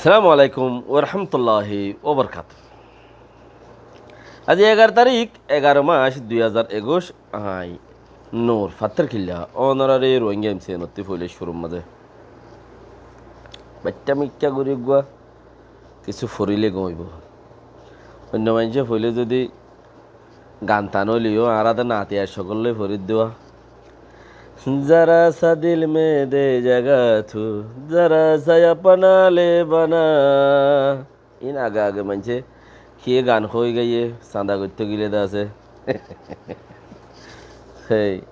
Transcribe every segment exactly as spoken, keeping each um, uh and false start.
Assalamu alaikum warahmatulláhi wabarakátuhu. Aijja egaró tarík, egaró mac, dui házar ekuic, añí Nur Fattor Killa, ónoráre Rohingya M C N ottú foila cúrur mazé baiththá mikká gorí eggúa kissú foríle gom óibo. Oinno maincé foila zodi gan tan óileyo, añára de natiya cókol loi forí dua. ذرا سا دل میں دے جگہ تو، ذرا سا اپنا لے بنا۔ Iín age age maincé kiyé gan hoói gaiyé, sañda goittó gile de asé. Héi.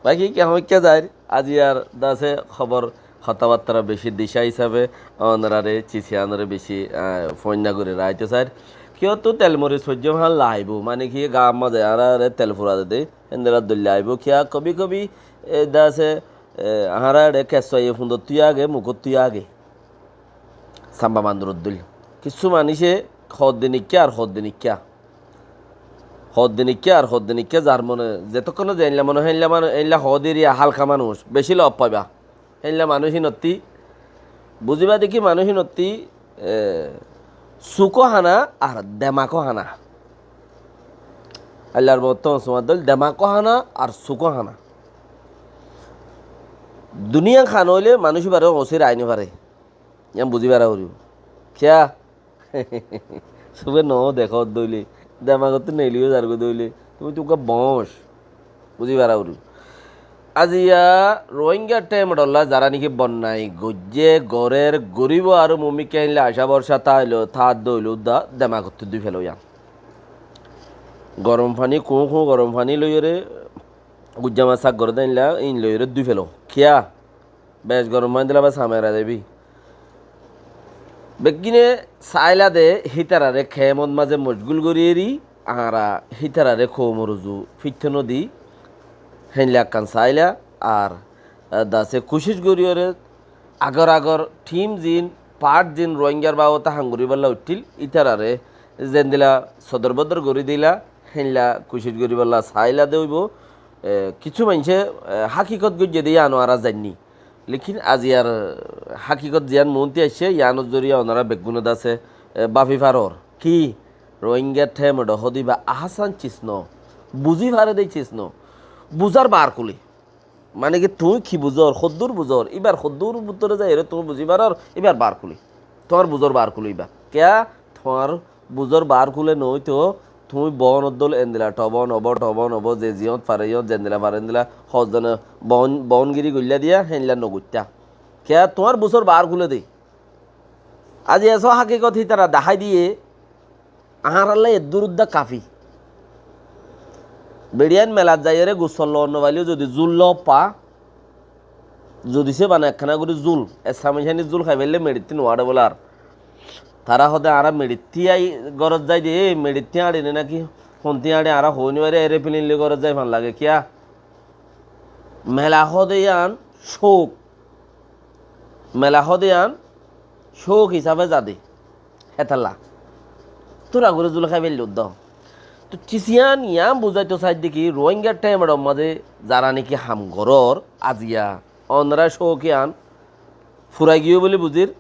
Baki ki hoóikka zair, aijjar de asé hóbor hotábattára beci dicá hísabe ónoráre, cisiyanóre beci, ah, foinna gorí raitó sair. Kiyóttu tel moris foijjóm hán laibó, mane ki gaar mazé añáráre tel fura de de, héndilla dóilla aibó. Kiyá kobi kobi, e, de asé, e, añára eçé kessuaiye fundottú yó age, mukottú yó age. Samba bandoror dóil. Kissú manúice hoódde nikká ar hoódde nikká. Hoódde nikká ar hoódde nikká, zar mone zetókkone ze einlla mone hoó, einlla mane, einlla hoódde eriya hálka manúic, beci lob faiba. Héinla manúic ínottí, buzíba de ki manúic ínottí, e, sukó hána ar demakó hána. Allar bottón sumar dóil demakó hána ar sukó hána. Duniyán hána óile manúic íbaré osír aái no fare. Yián buzí fara foribó. Kiyá? Sube no dekó dóile, demagottú neiliyó zargói dóile, tuñí tuka boóñc. Buzí fara foribó. Aijja Rohingya thémeçolla zará niki bonnai goijjé, gorér, goríbo aró mumikká héinla acá borcá táilo, táadde óilo dá demagottú dúi felo yián. Gorom faní, kuñó kuñó gorom faní loiyóre, gujja mas sak goré dé héinla, íin loiyóre dúi felo. Kiyá? Bec gorom faní dile abar samera zaibi. Beggúne saáila de hítararé kemot mazé mocgúl gorí eri, añára hítararé koumor uzu fitto nodi, héinla ekkán saáila, ar, e, dase kucíc goríyoré agor agor thím zin, part zin Rohingyar babote ham goríbolla uiththíl, ítararé zendila sodor bodor gorí dila, héinla kucíc goríbolla saáila de óibo. E, kissú maincé, e, hákikot goijjé de yíano añára zainní. Lekin aijjar hákikot ziyán muúntu aiccé, yíanor zoriya onorá beggúne dase, e, báfi faror. Ki? Rohingya thémeço hóde íba ahásán cis no, buzí fare dé cis no, buzár bar kúle. Mane ki tuñí ki buzór, hoddúr buzór, íbar hoddúr bútore zaiyóre tuñí buzí faror, íbar bar kúle. Tuáñr buzór bar kúle íba. Kiyá? Tuáñr buzór bar kúle noóito, tuñí boónor dóil endila thobón obó, thobón obó, ze ziyót fare yót, zendila fare endila, hozzone boón, boóngiri goillá diya, héinla nogoittá. Kiyá? Tuáñr buzór bar kúle de. Aijja esó hákikot hítara dahái diyé, añáralla eddúr uddá kafi. Beçiyain melat zaiyóre gusol loon nofaileyó zodi zul loop fa, zodi sé bana ekkána gorí zul, essa maicáni zul hái faille meçittí nuwaçé bóle ar. Tará hóde añára meçittí ai górot zai de, ei meçittí añçi né náki, hontí añçi añára hoói nofarí, erópilin loi górot zai fán lage. Kiyá? Mela hóde yían cóuk. Mela hóde yían cóuk hísafe zade. Hétalla. Tura gorí zul hái faillé uddá. Tóu cis yían yián buzáito saidde ki, Rohingya thémeçor mazé zará niki ham gorór, aijja onorá cóuk yían furai giyói buli buzír.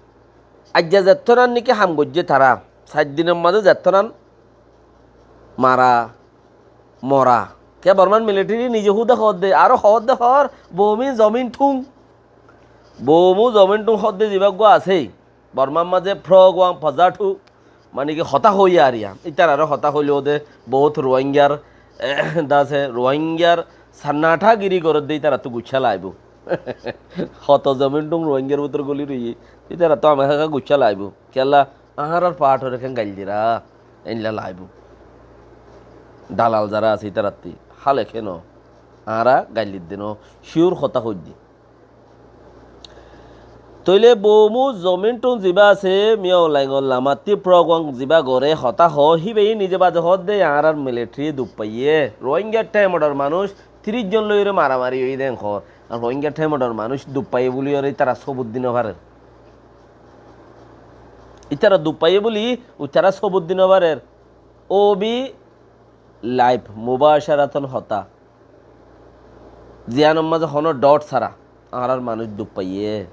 Aijja zettónan niki ham goijjé tará, sair dinor mazé zettónan mara, mora. Kiyá Bormar militeri nize húda hoódde, aró hoódde hoór, bomin zomin thung. Bomu zomin thung hoódde zibá uggúa asé. Bormar mazé Phroguang Pazathu, mane ki hotá hoiyé ar yián. Ítararé hotá hoilé óde bout Rohingyar, eh, dase Rohingyar sannathagiri gorédde ítarattú guccá laibó. Hoto zomin thung Rohingyar bútore góli roiyé. Ítarattú amahaka guccá laibó. Kiyólla? Añárar pathor ekkán gail dira, éilla laibó. Dalal zará asé ítarattí, hále keno? Añára gail didde no, cíur hotá hoidde. Tóile bomu zomin thun zibá asé, Miyong Laingor lamattí program zibá goré, hotá hoó, híbaye nize baze hoódde, añárar militeri duk faiyé. Rohingya thémeçor manúic tiríc zon loiyóre maramari óiye dé hoór. Ar Rohingya thémeçor manúic duk faiyé buliyóre ítara sóbut di nofarer. Ítara duk faiyé buli uitará sóbut di nofarer. Óbi laif, mubacaraton hotá. Ziyánor mazé honó dhot sára, añárar manúic duk faiyé.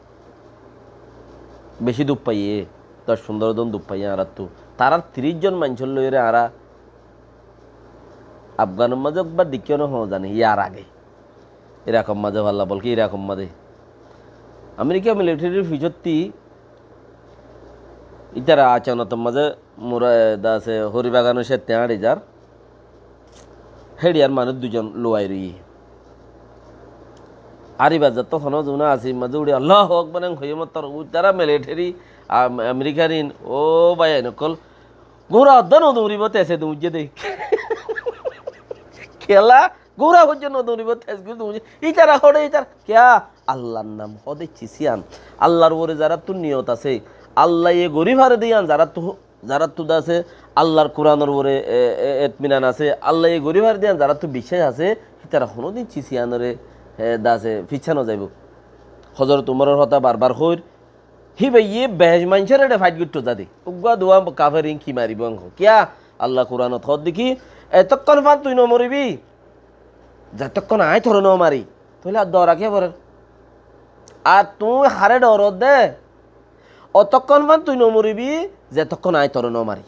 Beci duk faiyé. doc fundoro zon duk faiyé añáráttu. Tarár tiríc zon maincór loiyóre añára Afganor mazé ekbar deikkí no hoó zani, yar age. Irakor mazé falla, bolke Irakor mazé. Amerika militarir fiçottí ítara acanotor mazé mura, e, da asé, hori baganor cétte añçi zar. Héçiyar manúic duizon luwai roiyé. Ar ibar zattó hono zuna asé, mazé uçí Allahu Akbar en hoiyé mottor, uitará militari, am-, Amerikar in, ó bái ain okkol, gura odda no duñribo, tese duñjje de. Kela, gura odda no duñribo, tes guri duñjje. Ítara hoçé, ítara. Kiya? Allar nam hoó de cisían. Allar uore zaráttu niyot asé, Allaye gorí fare de yián zaráttu Zaráttu de asé, Allar Kuranor uore, e, e, etminan asé, Allaye gorí fare de yián zaráttu biccác asé, hítara honódin cisíanore, e, de asé, ficcá no zaibou. Hozorot Umoror hotá barbar hoóir, híbaye bec maincóre eçe fáit goittó zade. Uggúa duwa kafer in ki maribó en hoó. Kiya? Allar Kuranot hoódde ki, etokkón fán tui no moribi, zetokkón aññí tore no mari. Tóile ar dora kiyá forer? Ar tuñí haré dhoródde? Otokkón fán tui no moribi, zetokkón aññí tore no mari.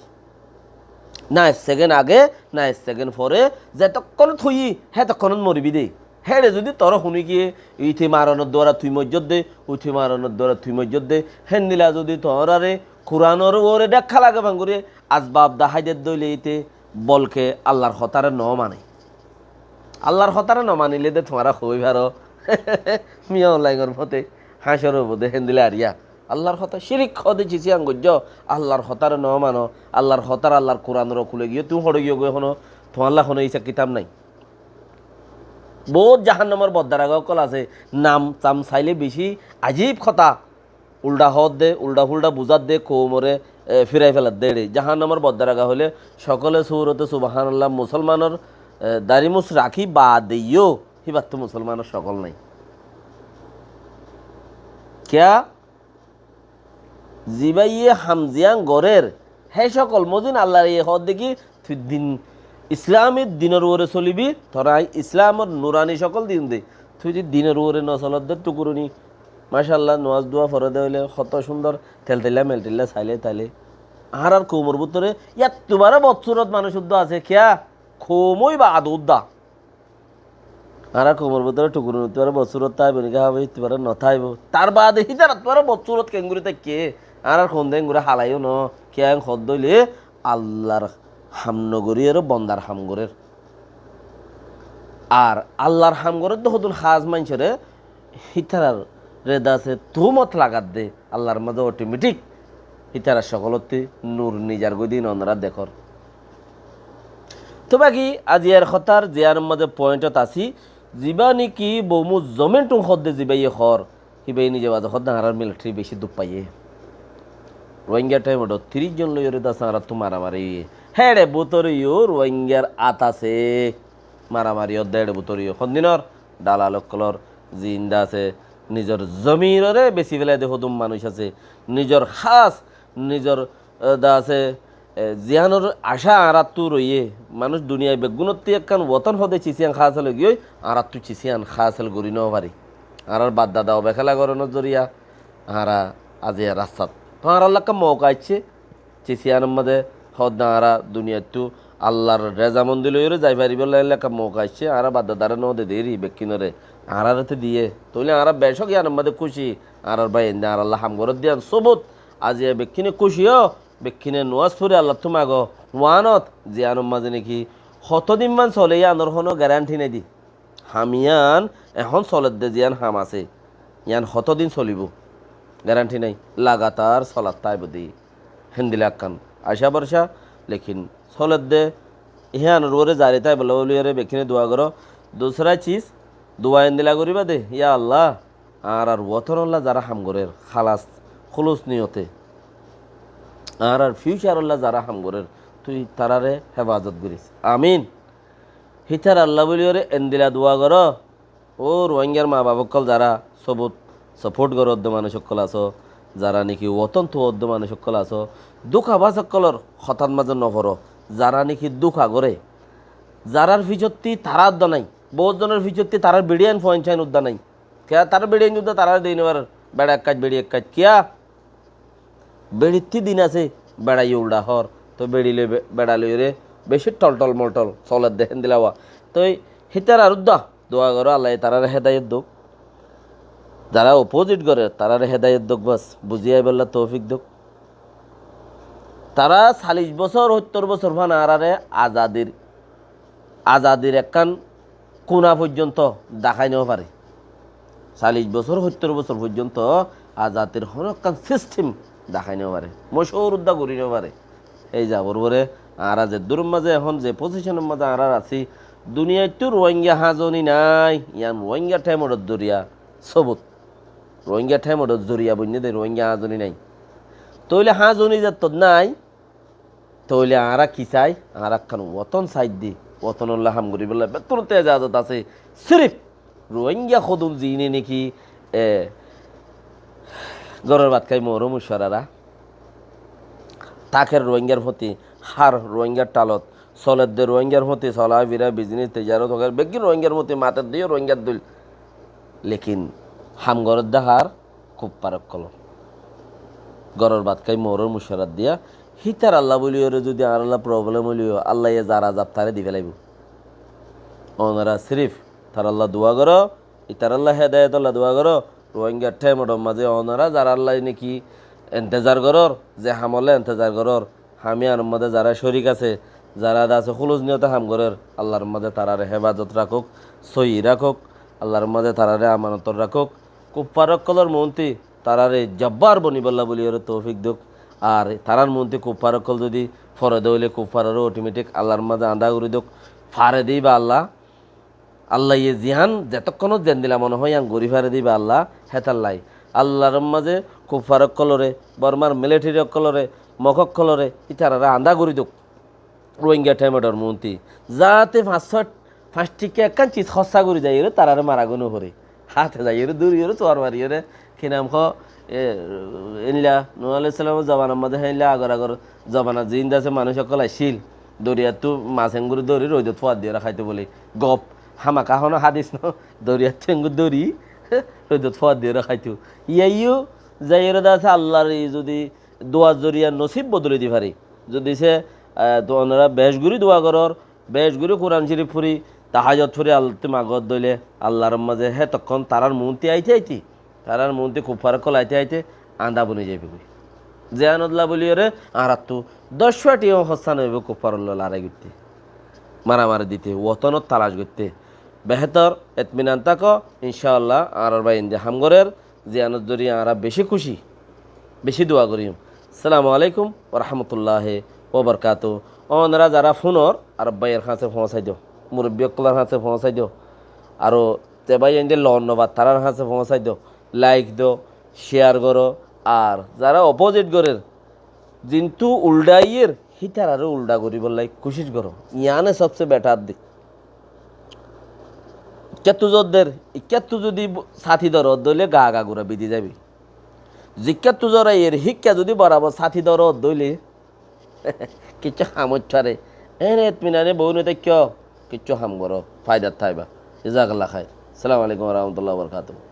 Na ek sekén age, na ek sekén fore, zetokkónot hoiyí, hétokkónot moribi de. Héçe zudi tore huni giyé, ite maronor duara tui moijjódde, uite maronor duara tui moijjódde, héndila zudi tuáñrare Kuranor uore dhékka lage fán gorí, asbab dahái dedde óile ite bolke Allar hotáre no mane. Allar hotáre no manile de tuáñra hoi faro, miya onlainor mote háñcor óibo de, héndila ariya. Allar hotá cirik hoó de cisían goijjó, Allar hotáre no mano, Allar hotáre Allar Kuranor okule giyó, tuñí hoçé giyó goi hono, tuáñlla hono isab kitab nai. Bout jahannamor boddaragá okkol asé, nam tam saile beci ajib hotá. Ulda hoódde, ulda fulda buzádde, koumore, e, firai feladde eçe. Jahannamor boddaragá hoile sokole surote subhanallah, musolmanor, e, dari mus rakí baade yó, híbattú musolmanor sokol nai. Kiya? Zibáye ham ziyán gorér, hé sokol mozin Allar ye hoódde ki, tui din, Islami dinor uore solibi, tore aññí Islamor nurani sokol diyum de. Tui zodi dinor uore no solodde tukuruni, macallah, nomaz dua fore de óile hoto cúndor, teltela meltela saile taile. Añárar koumor bútore yáttu baró bodsurot manúic uddá asé, kiya? Koum óiba adu uddá. Añárar koumor bútore tukuruni uddá baró bodsurot táibo niki, hábe ittú baró no táibo. Tar baade hítarattú baró bodsurot kengori táikke. Añárar koum de engori halaiyo no, kiya en hoódde óile Allar ham no gorí ere bondar ham gorér. Ar Allar ham gorédde hodún hás maincóre, hítararé de asé tuhumot lagadde, Allar mazé otometik hítarar sokolottí nur nizar goi din onora dekór. Tó baki aziyar hotár ziyánor mazé pointot así, zibá niki boumú zomin tún hoódde zibáye hoór, híbaye nize baze hoódde añárar militari beci duk faiyé. Rohingya thaimot tiríc zon loiyóre de asé añárattú maramari óiye. Héçe bútore yó Rohingyar at asé. Maramari ódde héçe bútore yó. Hondinor? Dalal ókkolor, ziín de asé, nizor zominoré besi félai de hodún manúic asé. Nizor hás, nizor, e, de asé, e, ziyánor acá añáráttu roiyé. Manúic duniyai beggúnottí ekkán wotón hoó de cisíyan hásel óigiyoi, añáráttu cisíyan hásel gorí no fari. Añárar bafdada obekéla gorónor zoriya añára aziya rastat. Tó añáralla ekkán mouka aiccé, cisíyanor mazé hoódde añára duniyaittú Allar rezamondi loiyóre zai faribólla ekkán mouka aiccé, añára bafdadaré no de deri bekkúnore, añáraré tó diyé. Tóile añára becók yíanor mazé kúci, añárar báiyain de añáralla ham gorédde yían sóbut, aziya bekkúne kúci ó, bekkúne nomás fori Allattú mago, uánot, ziyánor mazé niki hotódin man sole yíanor honó geranthi nái de. Ham yían ehón soledde ziyán ham asé, yían hotódin solibóu? Geranthi nái, lagatar solat táibou de. Héndila ekkán acá borca, lekin soledde, híanor uore zari táibolla bóliyoré bekkúne dua goró. Dusra cis, dua héndila goríba de, ya Allah, añárar wotonolla zará ham gorér, hálas, húlus niyote, añárar fiucarolla zará ham gorér, tui taráre hefazot goris. Amin. Hítaralla bóliyoré endila dua goró. Ó Rohingyar maa baf ókkol, zará sóbut soport goródde manúic ókkol asó, zará niki woton tuwódde manúic ókkol asó, dúka bas ókkolor hotát mazé no foró, zará niki dúka goré, zarár ficottí tará uddá nái, bout zonor ficottí tarár biçiyain fuain cáin uddá nái. Kiyá tarár biçiyain uddá tarár dei no farer, beça ekkát, biçi ekkát, kiyá? Beçittú din asé, beçaye uldha hoór. Toi beçi loi be-, beça loiyóre beci toltol moltol soler de héndilla. Toi hítarar uddúa dua goró, Allaye taráre hédayot douk. Zará opposite gorér, taráre hédayot douk, bas, buzí aibálla toufik douk. Tará callic bosór, óttor bosór fán añáráre azadir, azadir ekkán kuna foijjonto dahái no fare. Callic bosór, óttor bosór foijjonto azadir honó ekkán sistem dahái no fare. Mochóor uddúa gorí no fare. Ei zabar fore añára ze duror mazé ehón ze pozicónor mazé añára así, duniyaittú Ruáingga háñzoni nái, yián Ruáingga thaimodor zoriya sobut. Ruáingga thaimodor zoriya boinné de Ruáingga háñzoni nái. Tóile háñzoni zettót nái, tóile añára ki sai? Añára ekkán woton saidde, wotonolla ham goríbolla bettónottú ezazot asé. Sirif Ruáingga hodún ziíne niki, e, góror bát hái moór mucára táker Ruáinggar fóti, hár Ruáinggar thalot, soledde Ruáinggar fóti, sola fira, biznes, tijarot, hoker, beggín Ruáinggar fóti, mater de yó Ruáinggar dóil. Lekin ham gorédde hár? Kuffar ókkol. Góror bát hái moór mucára diya, hítaralla bóliyoré zodi añárálla problem óileyo, Allaye zar azab taré di felaibou. Onora sirif taralla dua goró, ítaralla hédayotolla dua goró. Ruáinggar thaimodor mazé onora zarálla niki entezar gorór, ze hamolla entezar gorór, ham iánor mazé zará córik asé, zará de asé húlus niyote ham gorér, Allar mazé taráre héfazot rakók, sóiyi rakók, Allar mazé taráre amanot rakók. Kuffar ókkolor muúnti taráre jabbar bonibálla bóliyoré toufik douk. Ar tarár muúnti kuffar ókkol zodi fore de óile kuffaroré otometik Allar mazé añdá gorí douk. Fare de íba Alla, Allaye ziyán zetókkonót zendilla mone hoó yían gorí fare de íba Alla, hétallai. Allar mazé kuffar ókkoloré, Bormar militeri ókkoloré, Mog ókkoloré, ítararé añdá gorí douk. Ruáingga thaimodor muúnti. Zate fañs cót, fañs thíka ekkán sis hóssa gorí zaiyóre taráre mara goi no fore. Háte zaiyóre, dóriyoré, tuar mariyóre, ki nam hoó, e, éilla, Nuh aláihissalamor zobanar mazé héilla agor agor zobana ziín de asé manúic ókkol accíl. Doriyattú mas enggúri dóri roidot fúar diyóre háito bóli. Gop, hámaka honó hádis no, doriyattú enggúri dóri roidot fúar diyóre háito. Yíaiyó zaiyóre de asé Allar zodi duar zoriya nosib bodoli di fare. Zodi se, e, to onora bec gorí dua gorór, bec gorí Kuran Córif fori, tahajjud fori, Allattú magót dóile, Allar mazé hétokkón tarár muúnti aite aite, tarár muúnti kuffar ókkol aite aite añdá boni zaibói. Ziyánolla bóliyoré añárattú doc fáti yó hóssa no óibo kuffarolla larái goitté, maramari dité, wotonot talac goitté. Behétor etminan táko, incáalla añárar bái inde ham gorér, ziyánor zoriya añára beci kúci, beci dua goijjum. Assalamu alaikum wa rahmatullahi wa barakatuhu. Onora zará fúnor, ar báiyor hañsé foóñsai do, murubbi ókkolor hañsé foóñsai do, aró ze báiyainde loon no far tarár hañsé foóñsai do, laik do, ciyar goró, ar zará opozit gorér, zintú uldha aiyér, hítararé uldha goríbolla kúcic goró. Yíane sobse betar de. Ikkáttú zor der, ikkáttú zodi sáti dóro dóile gaa gaa gura bidi zaibi. Zikkáttú zor aiyér, híkka zodi borabor sáti dóro dóile kiccú ham óit fare. Ene etminane boói no táikko, kiccú ham goró, faidat táiba. Jazakallah khair. Assalamu alaikum wa rahmatullahi wa barakatuhu.